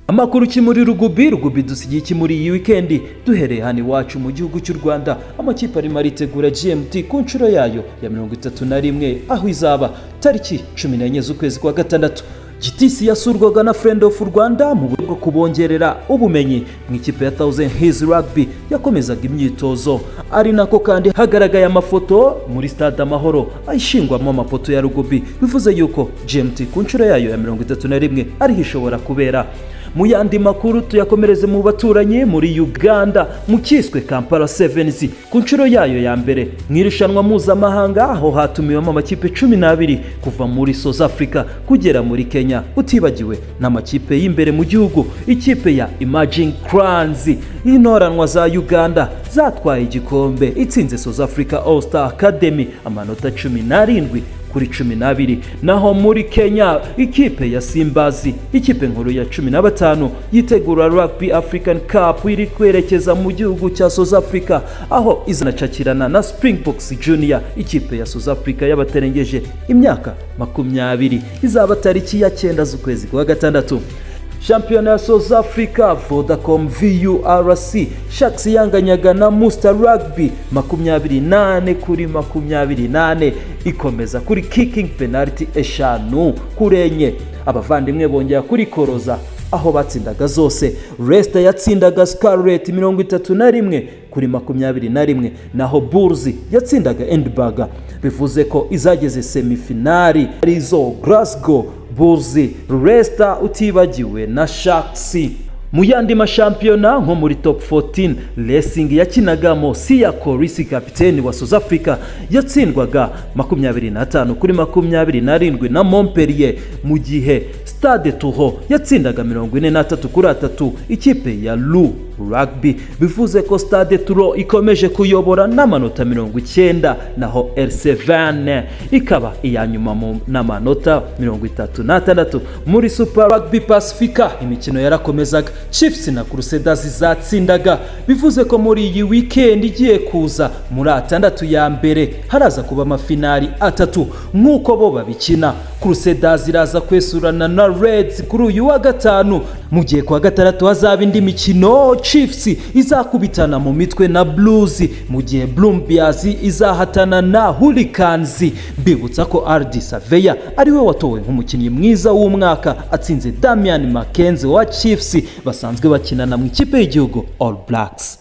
Amakuru ki muri rugby? Rugby dusigiye iki muri iyi weekend? Duhereye hano iwacu mu gihugu cy'u Rwanda, amakipe arimo aritegura GMT ku nshuro yayo ya 31, aho izaba tariki 14 z'ukwezi kwa gatandatu. GTC yasurwaga na Friend of Rwanda mu buryo bwo kubongerera ubumenyi. Mu ikipe ya Thousand Hills Rugby yakomezaga imyitozo, ari nako kandi hagaragaye amafoto muri Stade Amahoro ayishingwamo amapoto ya rugby, bivuze yuko GMT ku nshuro yayo ya 31 ariho ishobora kubera. Mu yandi makuru, tuyakomereze mu baturanyi, muri Uganda, mu kiswe Kampala Sevens, ku nshuro yayo ya mbere mu irushanwa mpuzamahanga, aho hatumiwemo amakipe 12 kuva muri South Africa kugera muri Kenya, utibagiwe n'amakipe y'imbere mu gihugu. Ikipe ya Emerging Clans y'intoranwa za Uganda zatwaye igikombe, itsinze South Africa All Star Academy amanota 17 kuri 12. Naho muri Kenya, ikipe ya Simbazi, ikipe nkuru ya 15 yitegura Rugby African Cup, iri kwerekeza mu gihugu cya South Africa, aho izanacakirana na Springboks Junior, ikipe ya South Africa y'abatarengeje imyaka 20. Izaba tariki ya 9 z'ukwezi kwa gatandatu. Shampiyona ya South Africa, Vodacom VURC, Sharks yanganyaga na Munster Rugby 24 kuri 24, ikomeza kuri kicking penalty 5 kuri 4. Abavandimwe bongera kurikoroza aho batsindaga zose. Leicester yatsindaga Scarlet 31 kuri 21, naho Bulls yatsindaga Edinburgh, bivuze ko izageze semifinali arizo Glasgow Bulls, Leicester, utibagiwe na Sharks. Mu yandi mashampiyona, nko muri Top 14, Racing yakinagamo Siya Kolisi, kapiteni wa South Africa, yatsindwaga 25 kuri 27 na Montpellier, mu gihe Stade Toulon yatsindaga 43 kuri 3 ikipe ya Lu Rugby, bivuze ko Stade Toulon ikomeje kuyobora n'amanota 90, naho RC Vannes ikaba iya nyuma n'amanota 36. Muri Super Rugby Pacifica, imikino yarakomezaga, Chiefs na Crusaders zatsindaga, bivuze ko muri iyi weekend igiye kuza, muri atandatu ya mbere haraza kuba amafinali atatu nk'uko bo babikina. Crusaders iraza kwesurana na Reds kuri uyu wa gatanu, mu gihe kuwa gatandatu hazaba indi mikino. Chiefs izakubitana mu mitwe na Blues, mu gihe Brumbies izahatana na Hurricanes. Mbibutsa ko Ardie Savea ariwe watowe nk'umukinnyi mwiza w'umwaka, atsinze Damian McKenzie wa Chiefs basanzwe bakinana mu ikipe y'igihugu All Blacks.